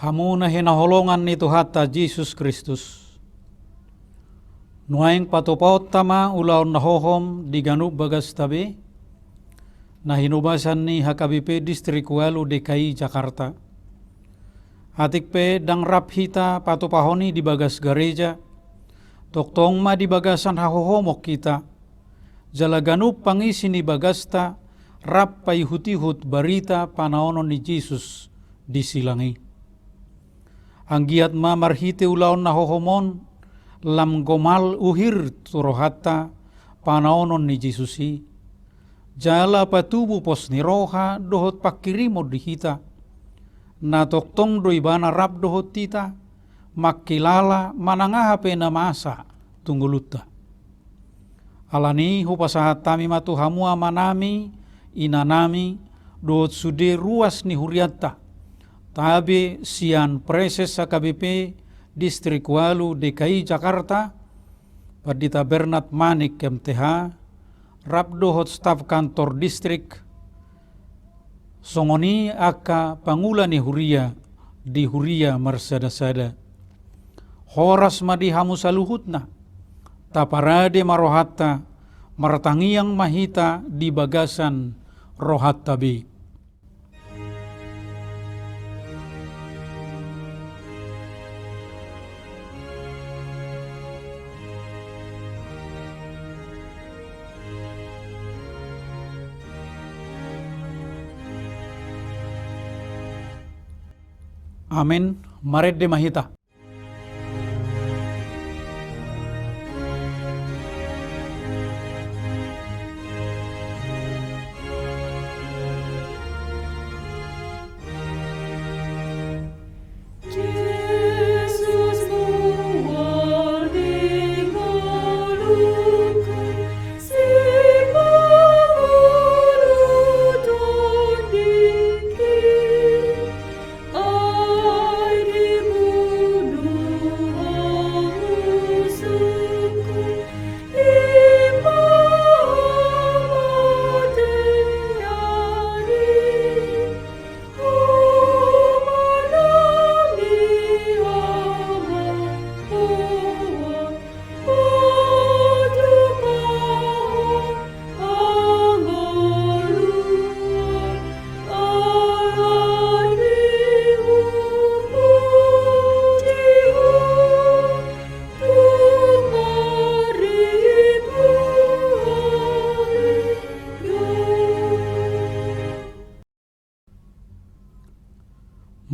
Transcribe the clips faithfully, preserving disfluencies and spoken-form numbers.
Hamu na hinaholongan ni Tuhanta Jesus Kristus. Nuaeng patupaonta ma ulaon na hohom di ganup bagasta be, na hinobasan ni H K B P Distrik Ualu D K I Jakarta. Atik pe ndang rap hita patupahon i di bagas gareja, tongtong ma di bagasan hahohomon hita, jala ganup pangisi ni bagasta rap paihutihut barita panaonon ni Jesus di silang i. Anggiat ma marhite ulaon na hohom on, lam gomal uhir tu rohanta panaonon ni Jesus i, jala patubu pos ni roha dohot panghirimon di hita, na tongtong do Ibana rap dohot hita, mangkilala manang aha pe na masa tu ngolunta. Alani i hupasahat hami ma tu hamu amanami, inanami, dohot sude ruas ni hurianta, tabe sian Praeses H K B P Distrik Ualu D K I Jakarta, Pandita Bernard Manik M T H, rap dohot staf kantor distrik, songon i angka pangula ni huria di huria marsadasada. Horas ma di hamu saluhutna, taparade ma rohanta, martangiang ma hita di bagasan rohanta be. Amen. Marende ma hita.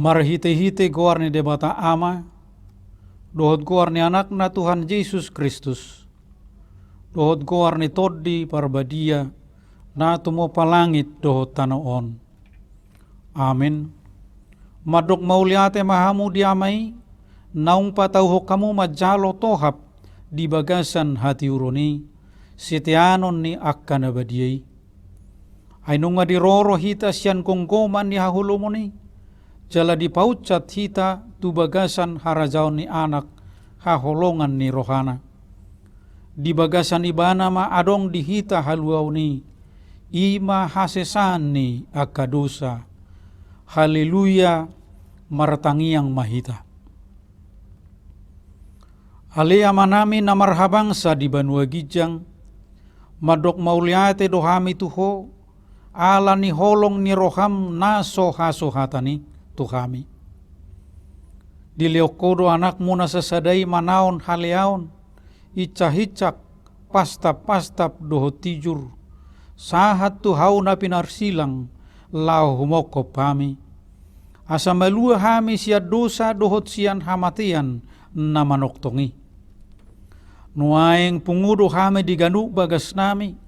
Marhitehite goar ni Debata Ama, dohot goar ni Anakna Tuhan Jesus Kristus, dohot goar ni Tondi Parbadia, na tumompa langit dohot tano on. Amen. Mandok mauliate ma hamu di Ama i, naung patauhon hamu manjalo tohap di bagasan hatiuron i, siteanon ni angka na badia i. Ai nunga diroro hita sian gomgoman ni haholomon i, jala dipaunsat hita tu bagasan harajaon ni Anak haholongan ni rohana. Di bagasan Ibana ma adong di hita haluaon i, i ma hasesaan ni angka dosa. Haleluya, martangiang ma hita. Ale Amanami na marhabangsa di banua ginjang, mandok mauliate do hami tu Ho, ala ni holong ni roham na so hasuhatan i tu hami. Dilehon Ho do Anakmu na sasada i manaon haleaon, insahinsak, pastap-pastap dohot tijur, sahat tu hau na pinarsilang, laho humongkop hami. Asa malua hami sian dosa dohot sian hamatean na manongtong i. Nuaeng pungu do hami di ganup bagasnami,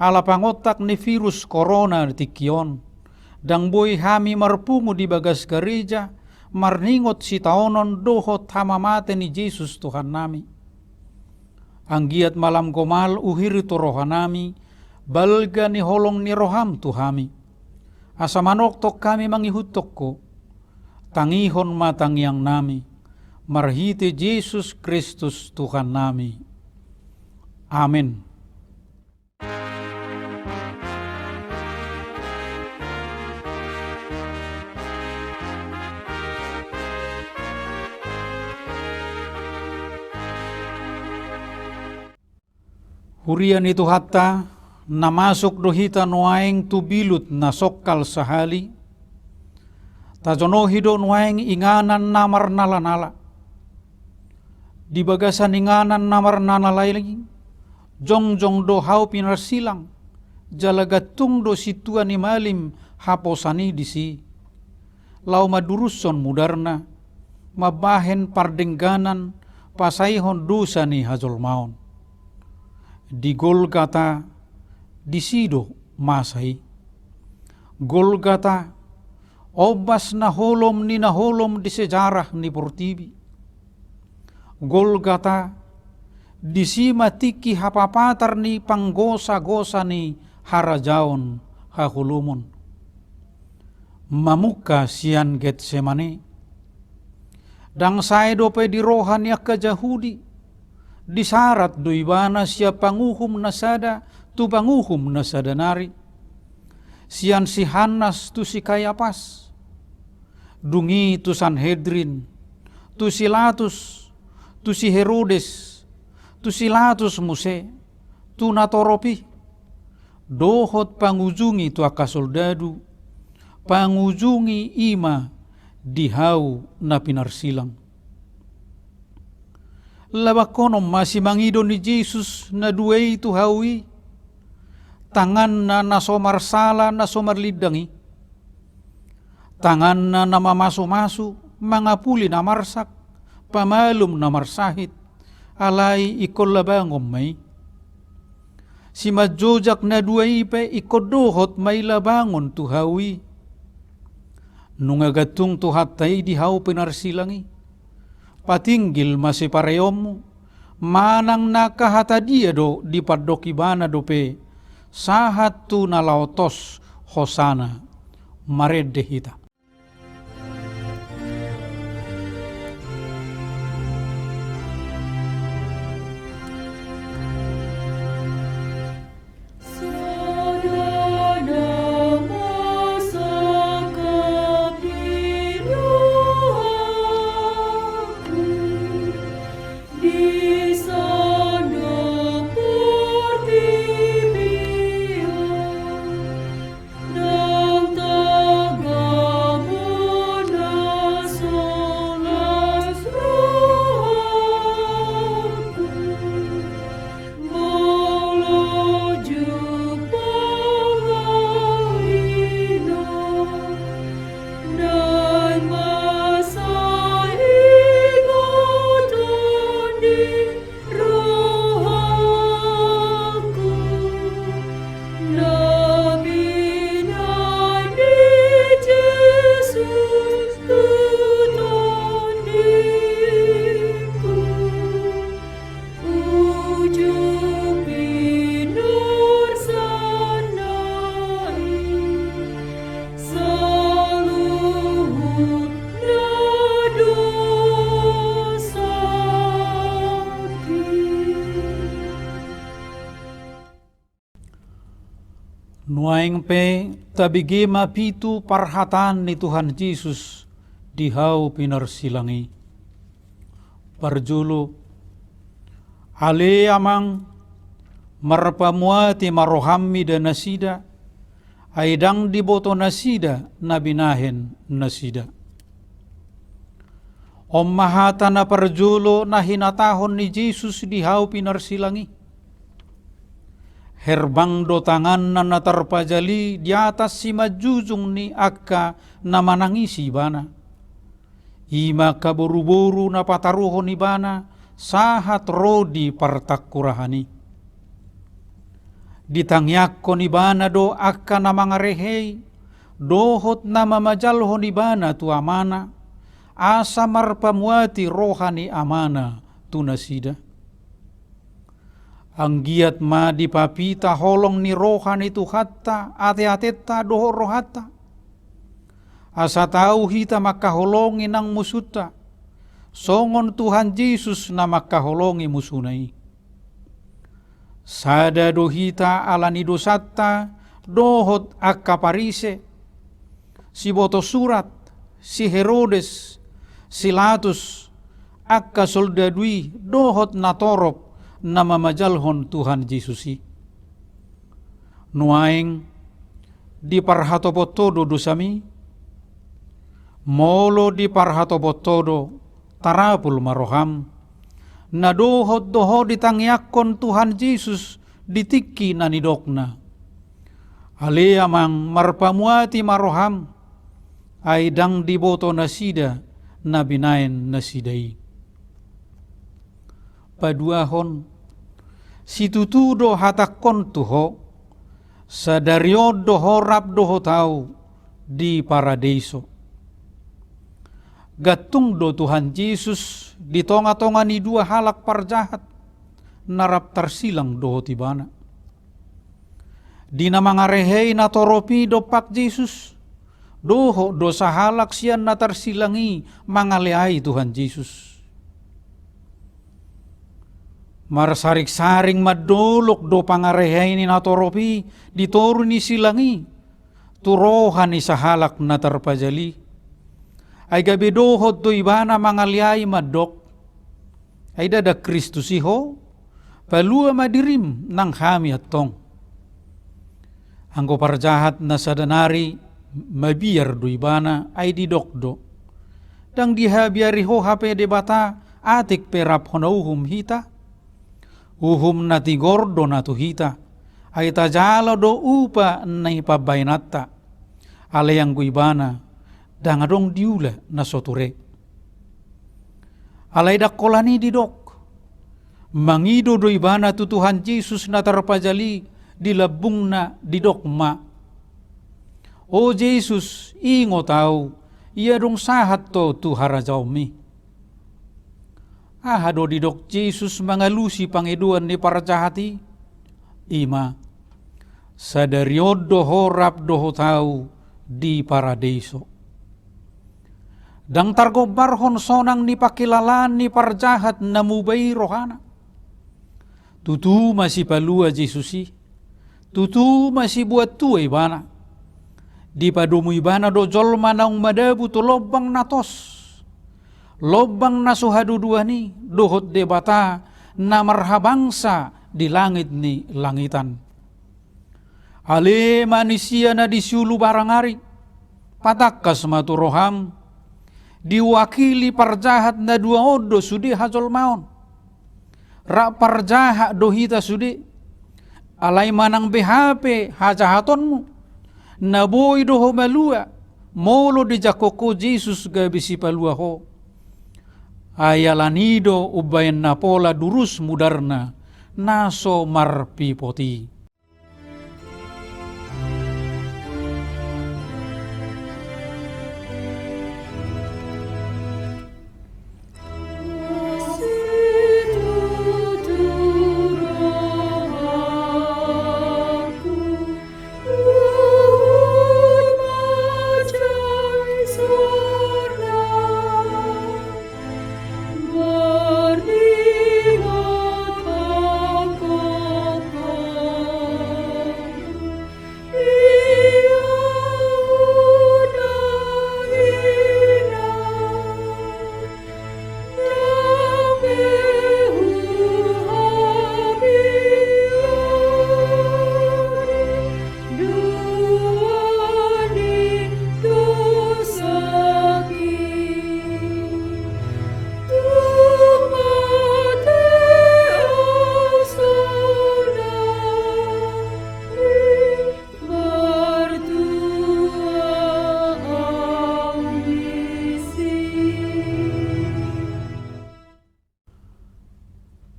ala pangontak ni virus korona di tingki on, ndang boi hami marpungu di bagas gareja, marningot sitaonon dohot hamamate ni Jesus Tuhannami. Anggiat ma lam gomal uhir tu rohanami, balga ni holong ni roham tu hami. Asa manongtong hami mangihuthon Ho, tangihon ma tangiangnami, marhite Jesus Kristus Tuhannami. Amen. Huria ni Tuhanta, na masuk do hita nuaeng tu bilut na songkal sahali. Tajonohi do nuaeng inganan na marnalanala. Di bagasan inganan na marnalanala i, jongjong do hau pinarsilang, jala gantung do sintua ni malim haposan i disi. Laho mandurushon mudarna, mambahen pardengganan, pasaehon dosa ni hajolmaon. Di Golgata, disi do masa i. Golgata, ombas na holom ni na holom di sejarah ni portibi. Golgata, disi ma tingki hapapatar ni panggosagosa ni harajaon haholomon. Mamungka sian Getsemane. Ndang sae dope di roha ni angka Jahudi, disarat do ibana sian panguhum na sada tu panguhum na sada nari. Sian si Hannas tu si Kayapas. Dung i tu Sanhedrin, tu si Latus, tu si Herodes, tu si Latus muse, tu natorop i. Dohot pangujungi tu angka soldadu, pangujungi i ma di hau na pinarsilang. Labangkonon ma simangido ni Jesus na dua i tu hau i, tanganna na so marsala na so marlindang i. Tanganna na mamasumasu, mangapuli na marsak, pamalum na marsahit, alai ingkon labangon ma i. Simanjojak na dua i pe ingkon dohot ma i labangon tu hau i. Nunga gantung Tuhanta i di hau pinarsilang i. Patinggil ma sipareonmu, manang na angka hata dia do dipandok ibana dope, sahat tu na laho tos hosana. Marende hita. Nuaeng pe tabege ma pitu parhataan ni Tuhan Jesus di hau pinarsilang i. Parjolo, ale Amang, marpamuati ma roham mida nasida, ai ndang diboto nasida na binahen nasida. On ma hata na parjolo na hinatahon ni Jesus di hau pinarsilang i. Herbang do tanganna na tarpajal i di atas simanjujung ni angka na manangisi ibana. I ma angka boruboru na pataruhon ibana sahat ro di partangkurahan i. Ditangiangkon ibana do angka na mangarehei, dohot na mamajalhon ibana tu amana, asa marpamuati roha ni amana tu nasida. Anggiat ma dipapita holong ni roha ni Tuhanta ateatenta dohot rohanta. Asa tau hita mangkaholongi nang musunta, songon Tuhan Jesus na mangkaholongi musuna i. Sada do hita ala ni dosanta dohot angka Parise, siboto surat, si Herodes, si Latus, angka soldadu i dohot natorop na mamajalhon Tuhan Jesus i. Nuaeng, diparhatopot Ho do dosami? Molo diparhatopot Ho do, tarapul ma roham. Na dohot do ho ditangiangkon Tuhan Jesus di tingki na nidokna: Ale Amang, marpamuati ma roham, ai ndang diboto nasida na binahen nasida i. Paduahon, situtu do hatangkon tu ho, sadari on do ho rap dohot au di paradeiso. Gantung do Tuhan Jesus di tonga-tonga ni dua halak parjahat na rap tarsilang dohot Ibana. Di na mangarehei natorop i dompak Jesus, dohot do sahalak sian na tarsilang i mangaleai Tuhan Jesus. Marsaring-saring mandolok do pangarehei ni natorop i di toru ni silang i tu roha ni sahalak na tarpajal i. Ai gabe dohot do ibana mangaleai mandok: Ai ndada Kristus i ho? Palua ma dirim nang hami antong. Anggo parjahat na sada nari, mabiar do ibana, ai didok do: Ndang dihabiari ho hape Debata, atik pe rap hona uhum hita? Uhum na tigor do na tu hita, ai tajalo do upa ni pambahenanta. Alai anggo ibana, ndang adong diula na so ture. Alai ndang holan i didok. Mangido do ibana tu Tuhan Jesus na tarpajal i di lambungna, didok ma: O Jesus, ingot au, ia dung sahat ho tu harajaonmi. Aha do didok Jesus mangalusi pangidoan ni parjahat i? I ma: Sadari on do ho rap dohot au di paradeiso. Ndang targombarhon sonang ni pangkilalaan ni parjahat na muba i rohana. Tutu ma sipalua Jesus i. Tutu ma sibuat tua ibana. Dipadomu ibana do jolma naung madabu tu lombang na tos, lombang na so haduduan i dohot Debata na marhabangsa di langit ni langitan. Ale manisia na di siulu barang ari, patangkas ma tu roham, diwakili parjahat na dua on do sude hajolmaon. Rap parjahat do hita sude. Alai manang beha pe hajahatonmu, na boi do ho malua molo dijangkon ho Jesus gabe sipalua ho. Ai alani i do umbahen na pola durus mudarna na so marpipot i.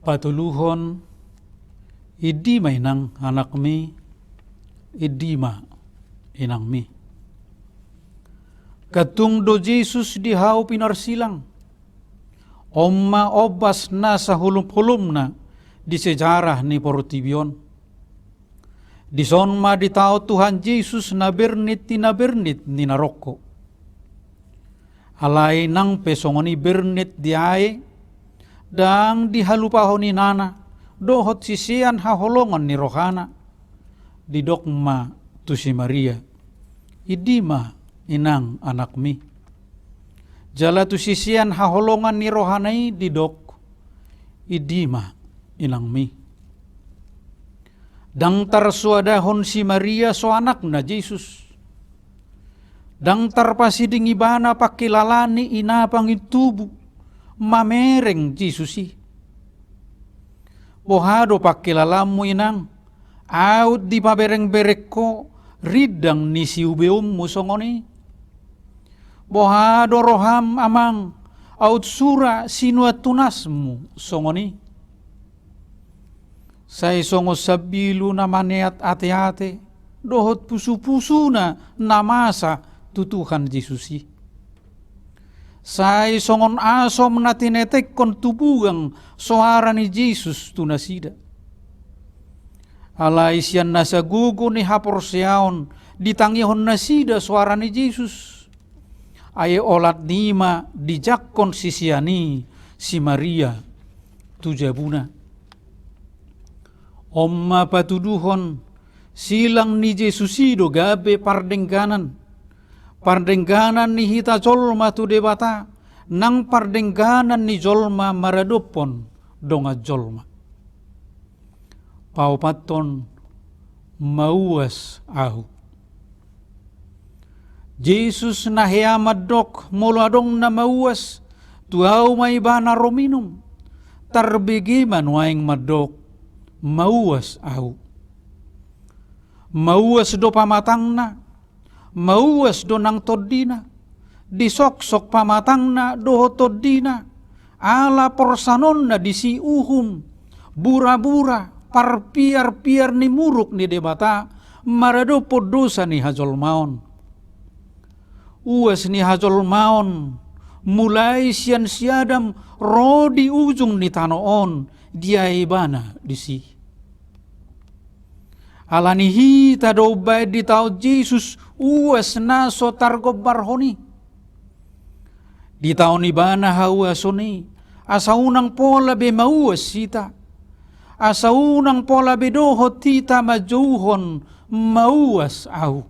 Patoluhon, indi ma inang anakmi, indi ma inangmi. Gantung do Jesus di hau pinarsilang. On ma ombas na saholomholomna di sejarah ni portibi on. Dison ma ditaon Tuhan Jesus na bernit ni na bernit ni na rongko. Alai nang pe songon i bernit di aek, ndang dihalupahon inana dohot sisean haholongan ni rohana. Didok ma tu si Maria: Indi ma inang anakmi. Jala tu sisean haholongan ni rohana i didok: Indi ma inangmi. Ndang tarsoadahon si Maria so anakna Jesus. Ndang tarpasiding ibana pangkilalaan ni ina pangintubu mamereng Jesus i. Boha do pangkilalanmu, inang, aut dipaberengbereng ho rindang ni siubeonmu songon i? Boha do roham, amang, aut sura sinuan tunasmu songon i? Sai songon sambilu na maneat ateate dohot pusupusuna na masa tu Tuhan Jesus i. Sai songon asom na tinetekhon tu bugang soara ni Jesus tu nasida. Alai sian nasa gogo ni haporseaon ditangihon nasida soara ni Jesus. Ai olat ni i ma dijangkon sisean i si Maria tu jabuna. On ma patuduhon, silang ni Jesus i do gabe pardengganan. Pardengganan ni hita jolma tu Debata, nang pardengganan ni jolma maradophon dongan jolma. Paopathon, mauas ahu. Jesus na hea mandok, molo adong na mauas, tu ahu ma ibana ro minum. Tarbege ma nuaeng mandok, mauas ahu. Mauas do pamatangna, mauas do nang tondina, disoksok pamatangna dohot tondina, ala porsanonna disi uhum, burabura, parpiarpiar ni muruk ni Debata, maradophon dosa ni hajolmaon. Uas ni hajolmaon, mulai sian si Adam ro di ujung ni tano on, dia ibana disi. Ala ni hita do umbaen ditaon Jesus uas na so targombarhon i. Ditaon ibana hauason i, asa unang pola be mauas hita. Asa unang pola be dohot hita manjouhon mauas ahu.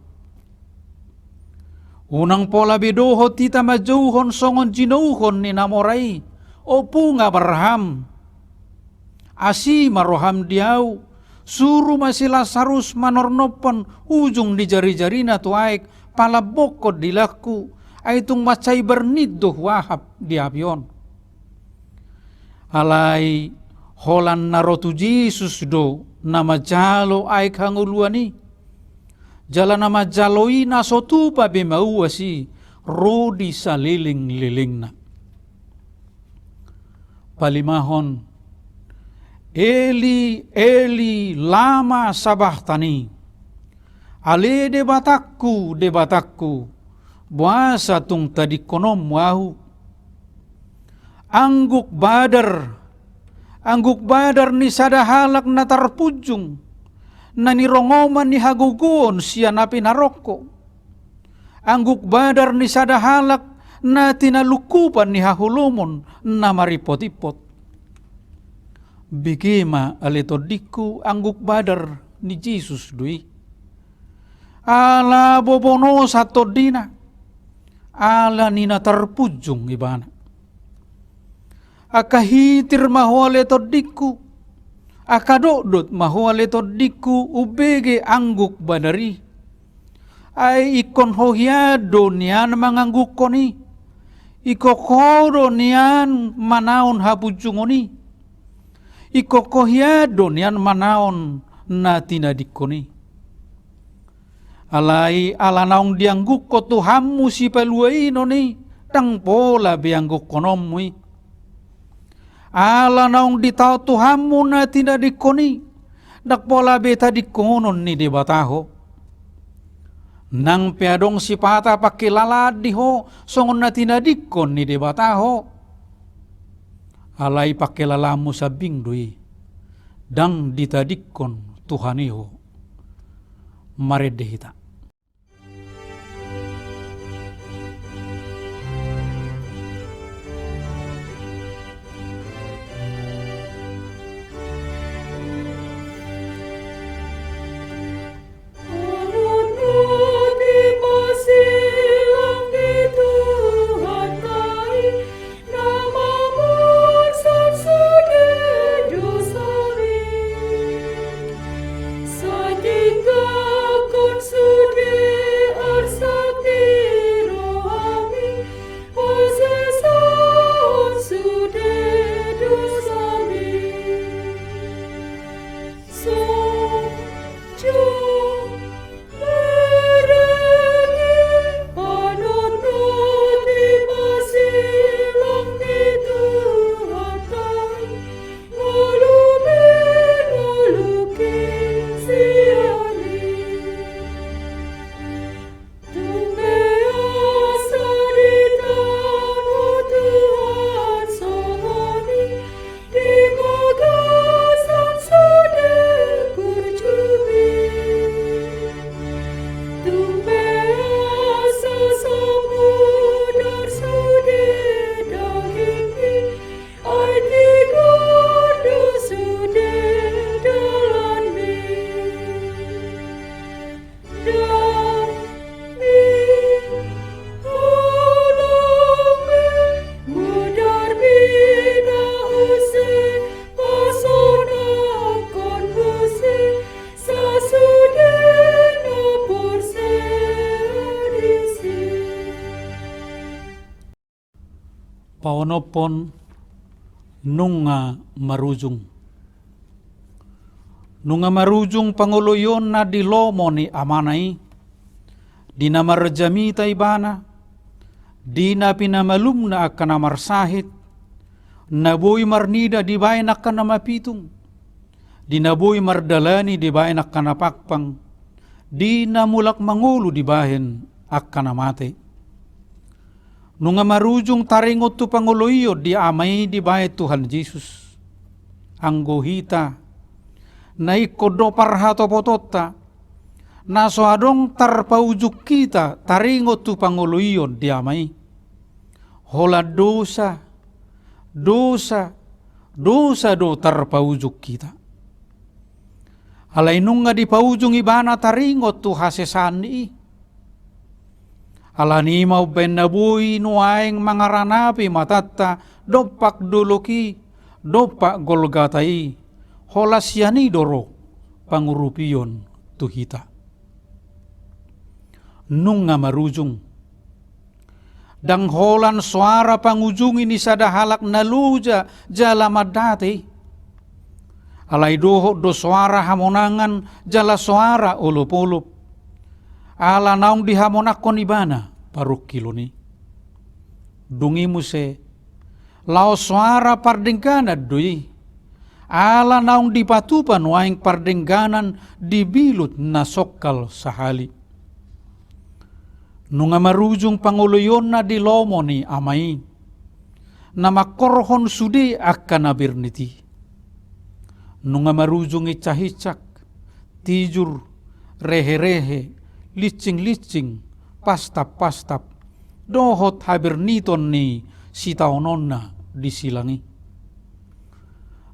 Unang pola be dohot hita manjouhon songon jinouhon ni na mora i, ompung Abraham. Asi ma roham di ahu, suru ma si Lasarus manornophon ujung ni jarijarina tu aek, palambokkon dilangku, ai tung mansai barnit do huahap di api on. Alai holan na ro tu Jesus do na manjalo aek hangoluan i, jala na manjalo i na so tupa be mauas i ro di salelenglelengna. Palimahon, Eli, Eli, lama sabachtani? Ale Debatangku, Debatangku, boasa tung tadingkononmu ahu? Angguk badar, angguk badar ni sada halak na tarpunjung, na nirongoman ni hagogoon sian api narokko. Angguk badar ni sada halak na tinalungkupan ni haholomon na maripotimpot. Bege ma ale tondingku, angguk badar ni Jesus do i. Ala bobonosan tondina, ala ni na tarpunjung ibana. Angka hitir ma ho ale tondingku, angka dotdot ma ho ale tondingku umbege angguk badar i. Ai ingkon ho hian do nian manganggukkon i. Ingkon ho do nian manaon hapunjungon i. Ingkon ho hian do nian manaon na tinadingkon i. Alai ala naung dianggukkon Tuhanmu sipaluainon i, ndang pola be anggukkononmu i. Ala naung ditaon Tuhanmu na tinadingkon i, ndang pola be tadingkonon ni Debata ho. Nang pe adong sipata pangkilalaan di ho songon na tinadingkon ni Debata ho, alai pangkilalaanmu sambing do i, ndang ditadingkon Tuhan i ho. Marende hita. Paonomhon, nunga marujung. Nunga marujung pangoloionna di lomo ni amana i, di na marjamita ibana, di na pinamalumna angka na marsahit, na boi marnida dibahen angka na mapitung, di na boi mardalani dibahen angka na pangpang, di na mulak mangolu dibahen angka na mate. Nunga marujung taringot tu pangoloion di Ama i dibahen Tuhan Jesus. Anggo hita, na ingkon do parhatopotonta, na so adong tarpaujung hita taringot tu pangoloion di Ama i. Holan dosa, dosa, dosa do tarpaujung hita. Alai nunga dipaujung ibana taringot tu hasesaan ni i. Alani i ma umbahen na boi nuaeng mangaranapi matanta dompak dolok i, dompak Golgata i, holan sian i do ro pangurupion tu hita. Nunga marujung. Ndang holan soara pangujungi ni sada halak na loja jala mandate i. Alai dohot do soara hamonangan jala soara olopolop. Ala naung dihamonangkon ibana parungkilon i. Dung i muse, laos soara pardengganan do i. Ala naung dipatupa nuaeng pardengganan di bilut na songkal sahali. Nunga marujung pangoloionna di lomo ni Ama i, na mangkorhon sude angka na bernit i. Nunga marujung insahinsak, tijur, reherehe, linsinglinsing, pastappastap, dohot haberniton ni sitaononna di silang i.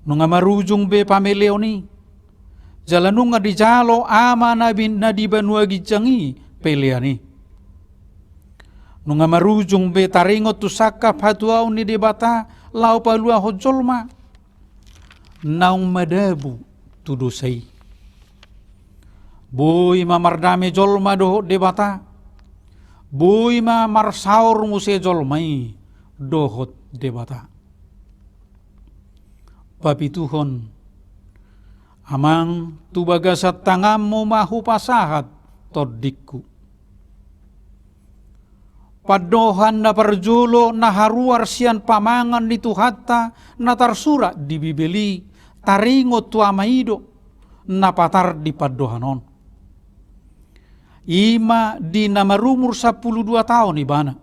Nunga marujung be pameleon i, jala nunga dijalo Ama na bin-, na di banua ginjang i pelean i. Nunga marujung be taringot tu sangkap hatuaon ni Debata laho paluahon jolma, naung madabu tu dosa i. Boi ma mardame jolma dohot Debata, boi ma marsaor muse jolma i dohot Debata. Papituhon, Amang, tu bagasan tanganmu ma hupasahat tondingku. Pandohan na parjolo na haruar sian pamangan ni Tuhanta na tarsurat di Bibel i taringot tu Ama i do na patar di pandohan on. I ma di na marumur sampulu dua taon ibana.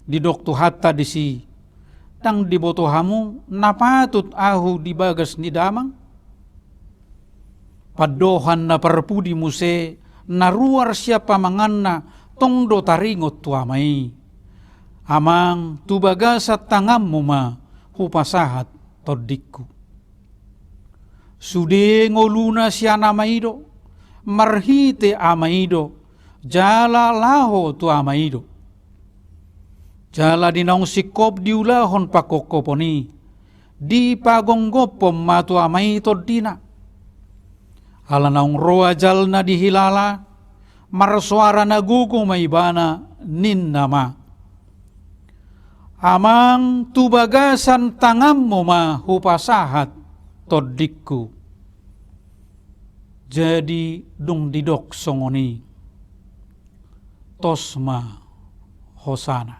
Didok Tuhanta disi, ndang diboto hamu na patut ahu di bagas ni damang? Pandohan na parpudi muse na ruar sian pamanganna tong do taringot tu Ama i. Amang, tu bagasan tanganmu ma hupasahat tondingku. Sude ngoluna sian Ama i do, marhite Ama i do, jala laho tu Ama i do. Jala di naung singkop diulahon pangkophopon i, dipagomgophon ma tu Ama i tondina. Ala naung ro ajalna dihilala, marsoara na gogo ma ibana, ninna ma: Amang, tu bagasan tanganmu ma hupasahat tondingku. Jadi dung didok songon i, tos ma hosana.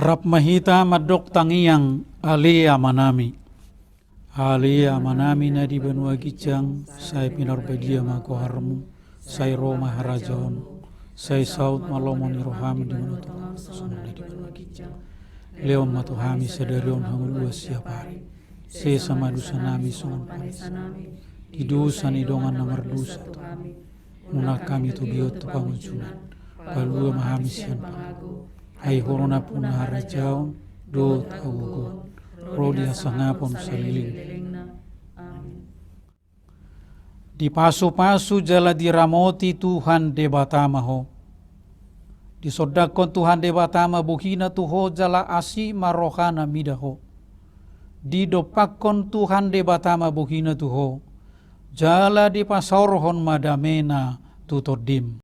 Rap ma hita mandok tangiang. Ale Amanami. Ale Amanami na di banua ginjang, sai pinarbadia ma goarmu, sai ro ma harajaonmu, sai saut ma lomo ni roham di banua tonga songon na di banua ginjang. Lehon ma tu hami sadari on hangoluan siapari. Sesa ma dosanami songon panesanami di dosa ni dongan na mardosa tu hami. Unang hami togihon tu pangunjunan. Palua ma hami sian pangago. Ai Ho do nampuna harajaon dohot hagogoon ro di hasangapon saleleng. Amin. Dipasupasu jala diramoti Tuhan Debata ma ho. Disondangkon Tuhan Debata ma bohina tu ho jala asi ma rohana mida ho. Didompakkon Tuhan Debata ma bohina tu ho, jala dipasaorhon ma damena tu tondim.